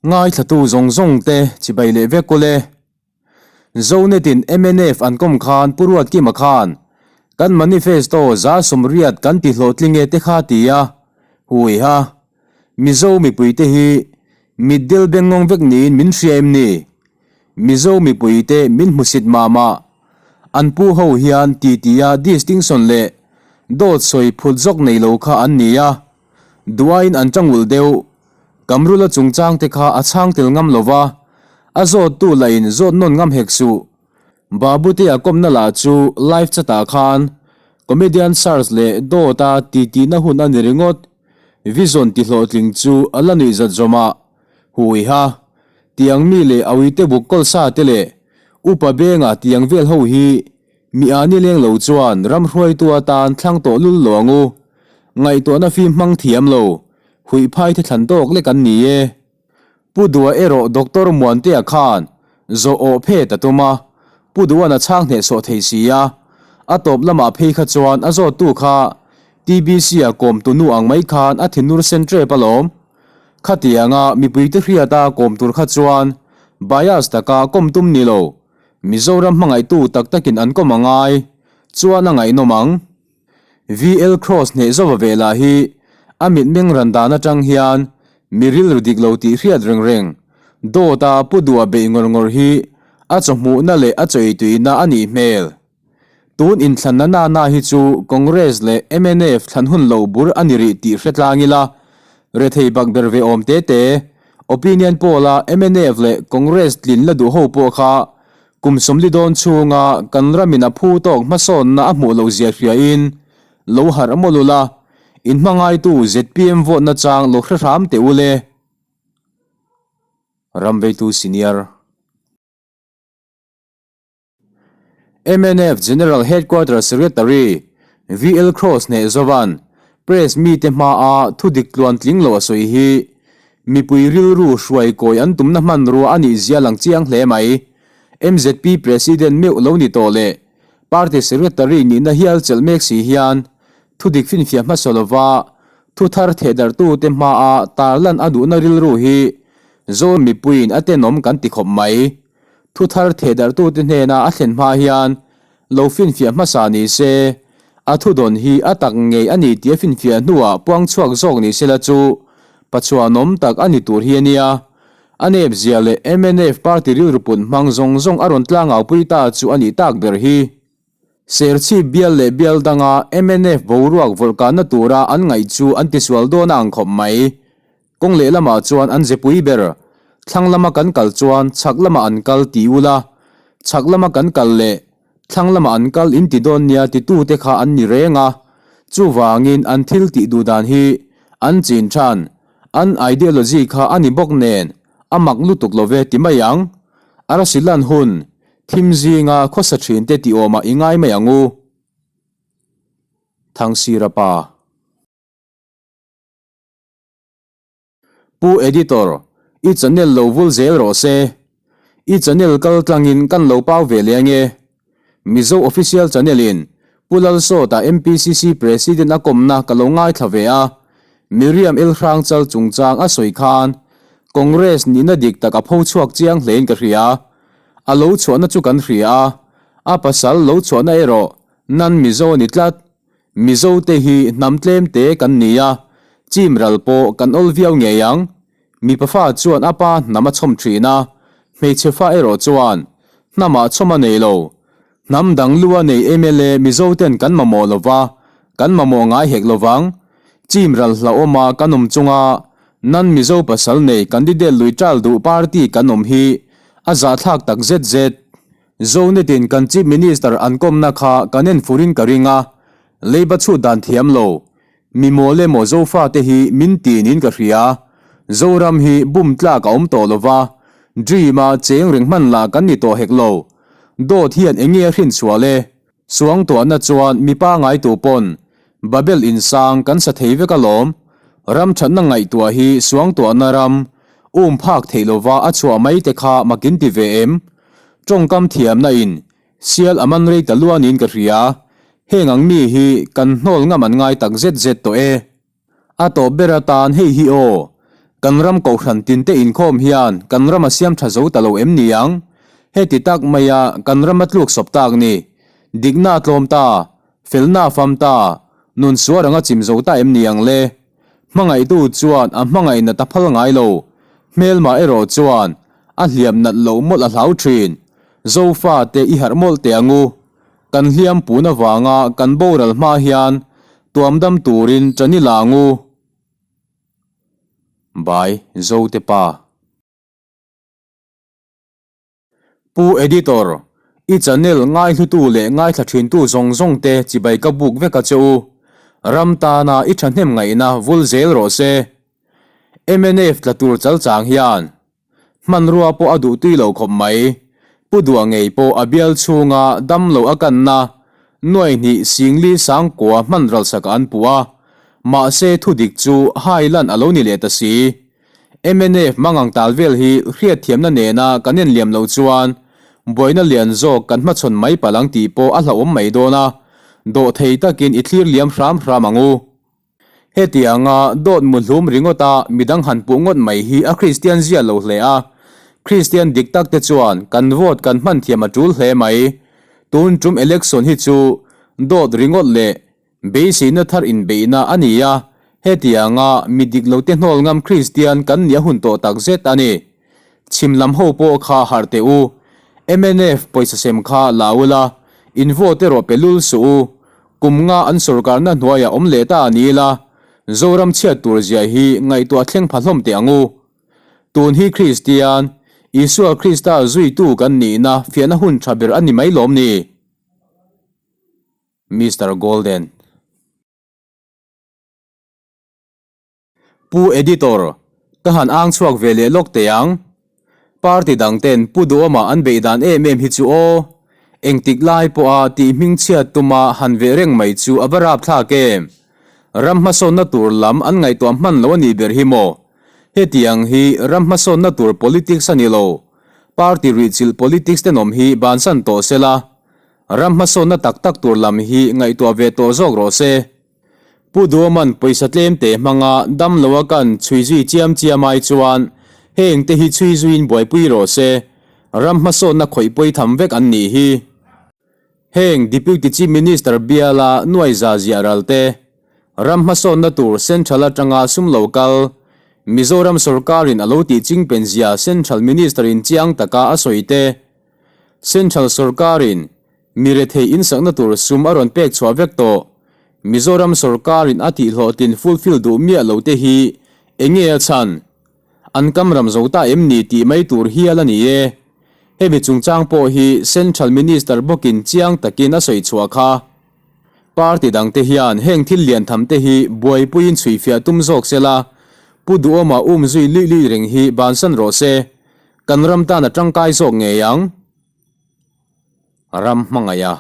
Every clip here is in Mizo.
Ngaithlatu zawng zawng te chibai leh vek ule. Zonet-in mnf an kawm khan Pu Ruatkima khan kan manifesto 80% kan ti hlawhtling e te kha ti a, hui ha. Mizo mipuite hi mitdel bengngawng vek niin min hria em ni? Mizo mipuite min hmusit mah mah. An pu ho hian titia distinction leh dawt sawi phut zawk nei lo kha an ni a, Duain an tangulh deuh. Kamrula chungchang te kha a chhang tel ngam lo va, a zawttu lahin zawt nawn ngam hek suh. Babutea kawmna lah chu live chat ah khan comedian search leh dawt a titihna hun a ni ringawt. Vision ti hlawhtling chu a la nuih zat zawm a, Hui ha, tiang mi leh awite buk kawl sa te leh upa benga tiang vel ho hi Mi a ni leng lo chuan ram hruaitu atan thlang tawh lul lo ang u. Ngaihtuahna fim hmang thiam lo, huih phai te thlan tawk lek an ni e. Pu Dua erawh Doctor Muantea khan zawh awh phet a tum a, Pu Duan a chhang hnehsawh thei si a, a tawp lamah phei kha chuan a zawttu kha TBC-a kawmtu nu ang mai khan a thinur sen tep alawm. Khatianga mipuite hriata kawm tur kha chuan bias taka kawm tum ni lo. Mizoram hmangaihtu tak takin an kawm a ngai chuan a ngaihnawm ang. VL Cross hneh zova ve lah hi a mitmeng ran dan atang hian mi rilru dik lo tih hriat reng reng dawta pu duha beih ngawr ngawr hi a chawhmuhna leh a chawituina a nih hmel. Tun inthlanna na na hi chu Congress leh mnf thlan hun lo bur a ni rih tih hre tlang ila, rethei bak ber ve awm te te, opinion poll a mnf leh Congress tlin la duh ho pawh kha kum 40 dawn chhunga kan ramin a phu tawk hmasawnna a hmuh loh zia hriain lo harh mawlh ula, inhmangaitu zpm vote na chang lo hre hram teh ule. Ramveitu Senior. Mnf General Headquarters Secretary VL Cross hneh zovan Press mite hmaa thudik tluan tling lo a sawi hi mipui rilru hruai kawi an tumna hmanrua a nih zia lang chiang hle mai. MZP President meuh lo ni tawh leh Party Secretary nihna hial chelh mek si hian thudik finfiah hmasa lova thu thar thehdarhtute hmaa tarlan a duhna rilru hi Zoram mipuiin a tenawm kan ti khawp mai. Thu thar thehdarhtute hnena a thlen hma hian lo finfiah hmasa ni se, a thudawn hi a tak ngei a ni tih a finfiah hnuah puang chhuak zawk ni sela chu pachuanawm tak a ni tur hi a nia. A nepzia leh mnf party rilru put hmang zawng zawng a rawn tlangaupui ta chu a nih tak ber hi. Serchhip bial leh bial danga mnf boruak vawlhkanna tura an ngaih chu an tisual dawn a ang khawp mai. Kawng lehlamah chuan an zepui ber, thlang lama kan kal chuan chhak lamah an kal ti ula, chhak lama kan kal leh thlang lamah an kal in ti dawn nia titute kha an ni reng a, chuvangin an thil tih duh dan hi an chin than, an ideology kha a ni bawk nen a mak lutuk lo ve ti mai ang. Arasilan hun thim zinga khawsa thinte ti awmah i ngai mai ang u. Thangsira pa. Pu Editor, i channel lo vul zel rawh se. I channel kal tlangin kan lo pau ve leh ange. Mizo Official Channel in Pu Lalsawta MPCC President a kawmna ka lo ngaithla ve a, Miriam Elhrangchal chungchang a sawi khan Congress nihna dik tak a pho chhuak chiang hlein ka hria. A lo chhuahna chu kan hria a, a pasal lo chhuahna erawh nan Mizo a ni tlat. Mizo te hi hnam tlem te kan ni a, chim ral pawh kan awl viau ngei ang. Mipa fa chuan a pa hnam a chhawm thin a, hmeichhe fa erawh chuan hnamah chhawm a nei lo. Hnam dang lu a nei mla Mizo ten kan mamawh lo va, kan mamawh ngai hek lo vang. Chim ral hlauhawm a kan awm chunga nan Mizo pasal nei candidate lui ṭal duh party kan awm hi a zahthlak tak zet zet. Zonetin kan Chief Minister an kawmna kha kan en furin ka ring a, leiba chhut dan thiam lo, mi mawl emaw Zofa te hi min tin in ka hria. Zoram hi bum tlak a awm tawh lova, dream a cheng reng hman lah kan ni tawh hek lo. Dawt hian enge a hrin chhuah le? Suangtuahna chuan mipa ngaitu pawn Babel insang kan sa thei vek alawm. Ram thatna ngaihtuah hi suangtuahna ram um phak theih lova a chhuah mai te kha makin ti ve em? Tawngkam thiamna in sial a man rei ta luanin ka hria. Heng ang mi hi kan hnawl ngam an ngai tak zet zet tawh e. A tawp ber atan hei hi aw. Kan ram kohhran tinte inkhawm hian kan ram a siam tha zo ta lo em ni ang? Heti tak maia kan ram a tluk sawp tak ni. Dikna a tlawm ta, felna a fam ta, nun suar anga chim zo ta em ni ang le? Hmangaihtu chuan a hmangaih nat a phal ngai lo, hmelmah erawh chuan a hliam nat loh mawlh a hlau thin. Zofa te i harh mawlh teh angu. Kan hliam pun avanga kan boral hma hian tuam dam turin ṭan i la angu. By Zote Pa. Pu Editor, i channel ngaihlutu leh ngaithla thintu zawng zawng te chibai ka buk vek a che u. Ram tana i thahnem ngaihna vul zel rawh se. Mnf tla tur chal chang hian hmanrua pawh a duh tui lo khawp mai. Pu Duah ngei pawh a bial chhunga dam lo a kanna nuai hnih singli sangkua hman ralsak an puh a, mahse thudik chu hai lan a lo ni leh ta si. Mnf mangang tal vel hi hriatthiamna nena kan enliam loh chuan buaina lian zawk kan hmachhawn mai palh ang tih pawh a hlauhawm mai dawn a, dawhthei takin i thlir liam hram hram ang u. Hetianga dawt muhlum ringawta midang han puh ngawt mai hi a Kristian zia lo hle a, Kristian dik tak te chuan kan vote kan hman thiam a tul hle mai. Tun tum election hi chu dawt ringawt leh Beiseina thar inbeihna a ni a, hetianga mi dik lote hnawl ngam Kristian kan nih a hun tawh tak zet a ni. Chhim lam ho pawh kha harh teh u. Mnf pawisa sem kha la ula, in vote erawh pe lul suh u. Kum nga an sorkarna hnuaiah awm leh ta a ni ila, Zoram chhiat tur zia hi ngaihtuah thleng pha hlawm teh ang u. Tun hi Kristian, Isua Krista zuitu kan nihna fiahna hun tha ber a ni mai lawm ni? Mister Golden. Pu Editor, ka han ang chhuak ve leh lawk teh ang. Party dang ten Pu Duhawma an beih dan em em hi chu aw. Engtik lai pawha tih hming chhiat tuma han veh reng mai chu a va rapthlak em. Ram hmasawnna tur lam an ngaihtuah hman lo a nih ber hi maw. Hetiang hi ram hmasawnna tur politics a ni lo. Party ruihchilh politics tenawm hi bansan tawh sela. Ram hmasawnna tak tak tur lam hi ngaihtuah ve tawh zawk rawh se. Pu Duoman pawisa tlem te hmanga dam loa kan chhui zui chiam chiam ai chuan heng te hi chhui zuiin buaipui rawh se. Ram hmasawnna khawih pawi tham vek an nih hi. Heng Deputy Chief Minister biala nuai za ziah ral te, ram hmasawnna tur Central atanga sum lo kal, Mizoram sorkarin a lo tih chingpen zia Central Minister in chiang taka a sawi te, Central sorkarin mi rethei insakna tur sum a rawn pek chhuah vek tawh. Mizoram sorkarin a tihhlawhtlin fulfill duh miah lo te hi enge a chhan? An kam ram zo ta em ni tih mai tur hial a ni e. Hemi chungchang pawh hi Central Minister bawkin chiang takin a sawi chhuah kha. Party dangte hian heng thil lian tham te hi buaipuiin chhuifiah tum zawk sela, Pu Duhawma um zui luih luih reng hi bansan rawh se. Kan ram tan a tangkai zawk ngei ang. Ram hmangaih a.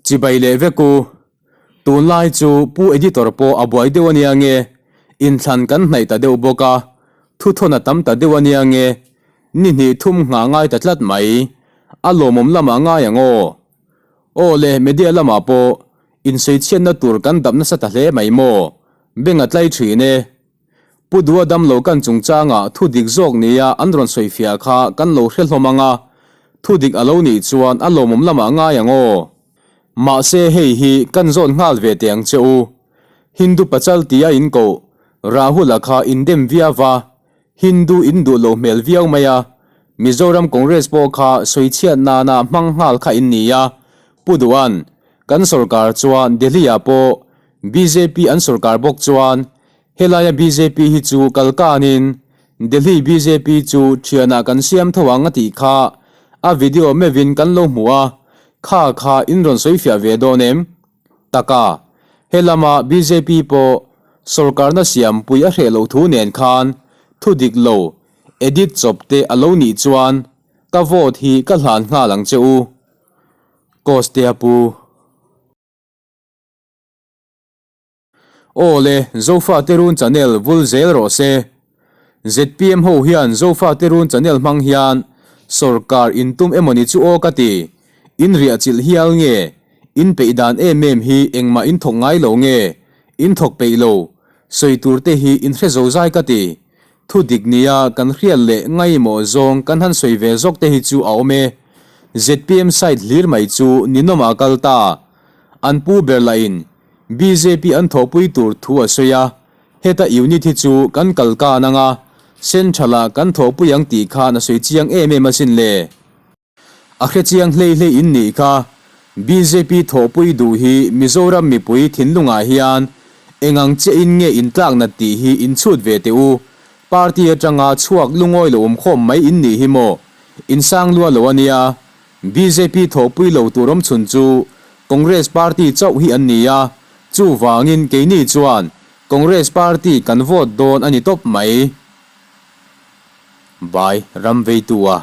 Chibai leh vek u. Tunlai chu Pu Editor pawh a buai deuh ania nge, inthlan kan hnaih ta deuh bawk a, thuthawn a tam ta deuh ania nge, ni hnih thum nghah ngai ta tlat mai. A lawmawm lamah ngai ang aw. Aw le, media lamah pawh insawichhiatna tur kan dap nasa ta hle mai maw? Beng a tlai thin e. Pu Dua damlo kan chungchangah thu dik zawk nia an rawn sawifiah kha kan lo hre hlawm ang a, thu dik a lo nih chuan a lawmawm lamah ngai ang aw. Mahse hei hi kan zawn nghal ve teh ang che u. Hindu pachal tia in koh Rahul-a kha in dem viau va, Hindu in duh lo hmel viau mai a, Mizoram Congress pawh kha sawichhiat nana hmang nghal kha in ni a, Pu Duan, kan sorkar chuan Delhi ah pawh bjp an sorkar bawk chuan helaia bjp hi chu kal kanin Delhi bjp chu thianah kan siam tho ang a tih kha a video meuhin kan lo hmu a, kha kha in rawn sawifiah ve dawn em? Taka, he lama bjp pawh sorkarna siampui a hreh loh thu nen khan thu dik lo edit chawp te a lo nih chuan ka vote hi ka hlan nghal ang che u. Kostea pu. Aw le, Zofate Run Channel vul zel rawh se. Zpm ho hian Zofate Run Channel hmang hian sawrkar in tum emawni chu aw ka ti. In riah chilh hial nge? In peih dan em em hi engmah in thawk ngai lo nge? In thawk peih lo. Sawi tur te hi in hre zo zai ka ti. Thu dik nia kan hriat leh ngaimawh zawng kan han sawi ve zawk te hi chu a awm e. Zpm side hlir mai chu ninawm ah kal ta. An pu ber lah in bjp an thawhpui tur thu a sawi a, heta unit hi chu kan kal kan anga central ah kan thawhpui ang tih khan a sawi chiang em em asin le. A hre chiang hlei hlei in nih kha. Bjp thawhpui duh hi Mizoram mipui thinlungah hian eng ang chiah in nge in tlak nat tih hi in chhut ve teh u. Party atanga chhuak lungawi lo awm khawm mai in nih hi maw? In sang lua lo a nia. Bjp thawhpui lo tur awm chhun chu Congress party chauh hi an ni a, chuvangin keini chuan Congress party kan vote dawn a ni tawp mai. By Ramveitu-a.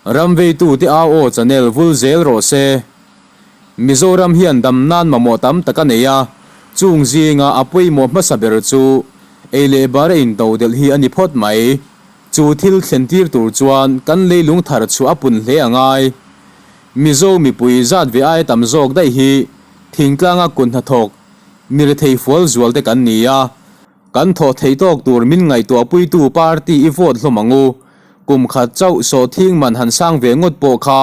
Ramveitute au aw channel vul zel rawh se. Mizoram hian dam nan mamawh tam tak a nei a, chung zinga a pawimawh hmasa ber chu ei leh bar a intodelh hi a ni phawt mai. Chu thil thlen tir tur chuan kan leilung thar chhuah a pun hle a ngai. Mizo mipui zat ve aia tam zawk daih hi thingtlanga kut hnathawk Mi rethei fual zual te kan ni a, kan thawh theih tawk tur min ngaihtuahpuitu party i vote hlawm ang u. Kum khat chauh sawhthing man han sang ve ngawt pawh kha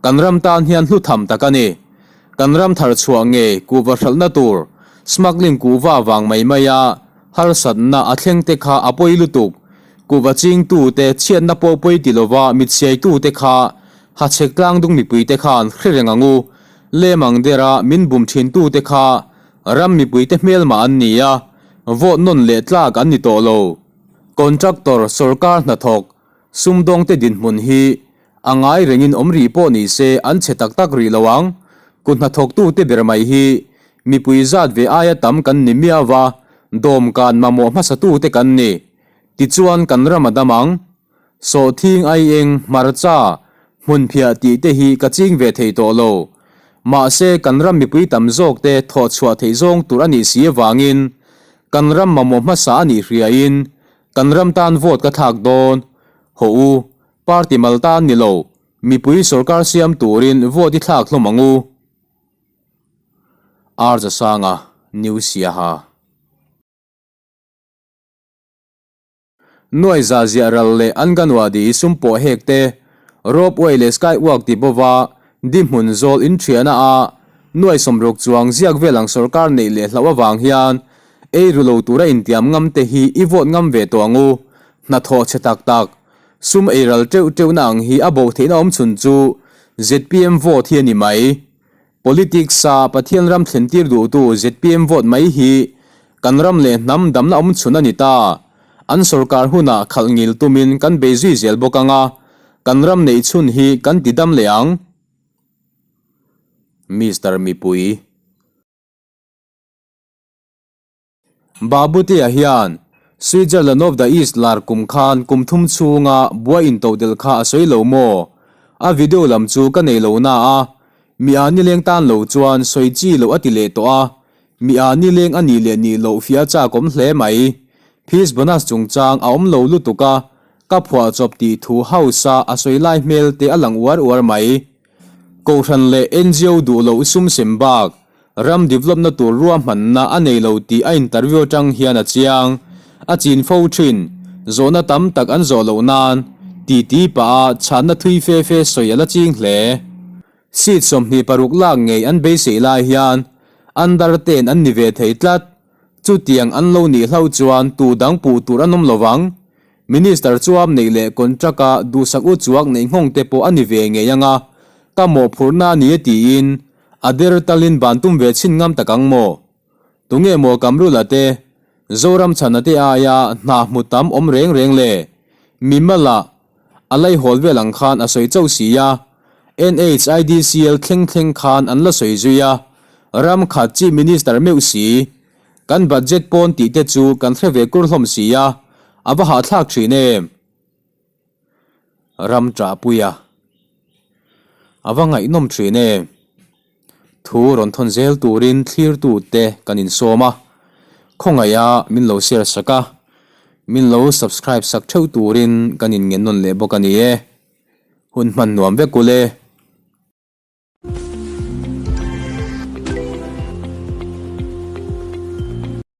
kan ram tan hian hlu tham tak a ni. Kan ram thar chhuah nge kuhva hralhna tur smuggling kuhva vang mai mai a harsatna a thleng te kha a pawi lutuk. Kuhva chingtu te chhiatna pawh pawi ti lova mitchhiaitu te kha hachhek tlangdung mipui te khan hre reng ang u. Lem ang dera min bum thintute kha ram mipuite hmelmah an ni a, vote nawn leh tlak an ni tawh lo. Contractor sorkar hnathawk sumdawngte dinhmun hi a ngai rengin awm rih pawh ni se an chhe tak tak rih lo ang. Kut hnathawktute ber mai hi mipui zat ve aia tam kan ni miau a, dawmkan mamawh hmasatute kan ni. Tichuan kan ram a dam ang. Sawhthing aieng, hmarcha, hmunphiah tih te hi ka ching ve thei tawh lo. Mahse kan ram mipui tam zawk te thawh chhuah theih zawng tur a nih si avangin kan ram mamawh hmasa a nih hriain kan ram tan vote ka thlak dawn. Hawh u, party mal tan ni lo, mipui sorkar siam turin vote i thlak hlawm ang u. Arzasanga, New Siaha. Nuai za ziah ral leh an Ganwadi sum pawh hek te, rope way leh sky walk ti bova di hmun zawl in thiana a nuai sawmruk chuang ziak vel ang sorkar neih leh hlauh avang hian ei ru lo tura intiam ngam te hi i vote ngam ve tawh ang u. Hnathawh chhe tak tak, sum ei ral teuh teuhna ang hi a bo theihna awm chhun chu zpm vote hi a ni mai. Politics a Pathian ram thlentir duhtu zpm vote mai hi kan ram leh hnam damna awm chhun a ni ta. An sorkar hunah khalh ngil tumin kan bei zui zel bawk ang a, kan ram neih chhun hi kan ti dam leh ang. Mister Mipui. Babutea hian Switzerland of the East lar kum khan kum thum chhunga buai intodelh kha a sawi lo maw? A video lam chu ka nei lo na a, mi a nileng tan lo chuan sawi chi loh a ti leh tawh a, mi a nileng a nih leh nih loh fia chak awm hle mai. Fees bonus chungchang a awm lo lutuk a, ka phuahchawp tih thu house a a sawi lai hmel te a lang uar uar mai. Kohhran leh ngo duh loh sum sem bak ram develop na tur ruahmanna a nei lo tih a interview atang hian a chiang. A chin fo thin, zawhna tam tak an zawh loh nan titi pah a chhanna thui fe fe sawi a la ching hle. Seat 26 lak ngei an beisei lai hian under ten an ni ve thei tlat. Chutiang an lo nih hlau chuan tu dang puh tur an awm lo vang. Minister chuam neih leh contract a duhsak u chuak neih nghawng te pawh a ni ve ngei ang a, ka mawhphurhna a ni e tiin a der talin ban tum ve chhin ngam tak ang maw? Tunge maw Kamrula te, Zoramchhana te aia hna hmu tam awm reng reng le? Mimala a laihawl vel ang khan a sawi chauh si a, NHIDCL thleng thleng khan an la sawi zui a, ram khat Chief Minister meuh si, kan budget pawn tih te chu kan hre ve kur hlawm si a, a va hahthlak thin em? Ram ṭahpui a, a va ngaihnawm thin em? Thu rawn thawn zel turin thlirtute kan insawm a, khawngaiha min lo share sak a, min lo subscribe sak theuh turin kan inngen nawn leh bawk a ni e. Hun hman nuam vek ule.